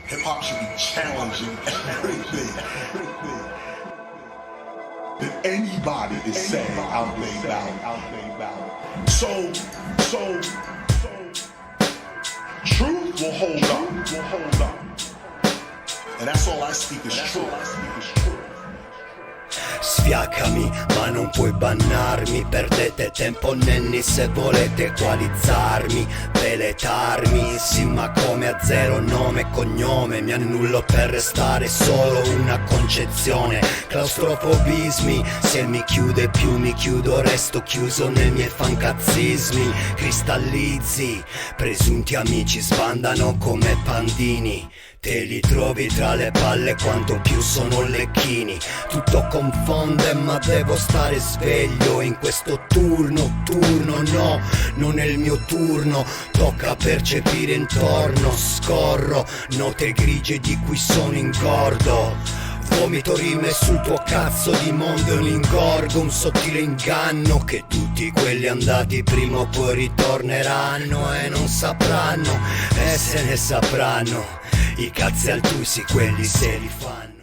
Hip hop should be challenging everything that anybody is saying out there about it. Out there about it. So, so, so, truth will hold up. Will hold up. And that's all I speak is truth. I speak is truth. Sfiaccami, ma non puoi bannarmi Perdete tempo nenni se volete equalizzarmi Veletarmi, sì ma come a zero nome e cognome Mi annullo per restare solo una concezione Claustrofobismi, se mi chiude più mi chiudo Resto chiuso nei miei fancazzismi Cristallizzi, presunti amici sbandano come pandini Te li trovi tra le palle quanto più sono lecchini Tutto confonde ma devo stare sveglio in questo turno, turno no, non è il mio turno Tocca percepire intorno, scorro note grigie di cui sono ingordo Vomito rime sul tuo cazzo di mondo e un ingorgo, un sottile inganno Che tutti quelli andati prima o poi ritorneranno e non sapranno, e se ne sapranno I cazzi altrui sì quelli se li fanno.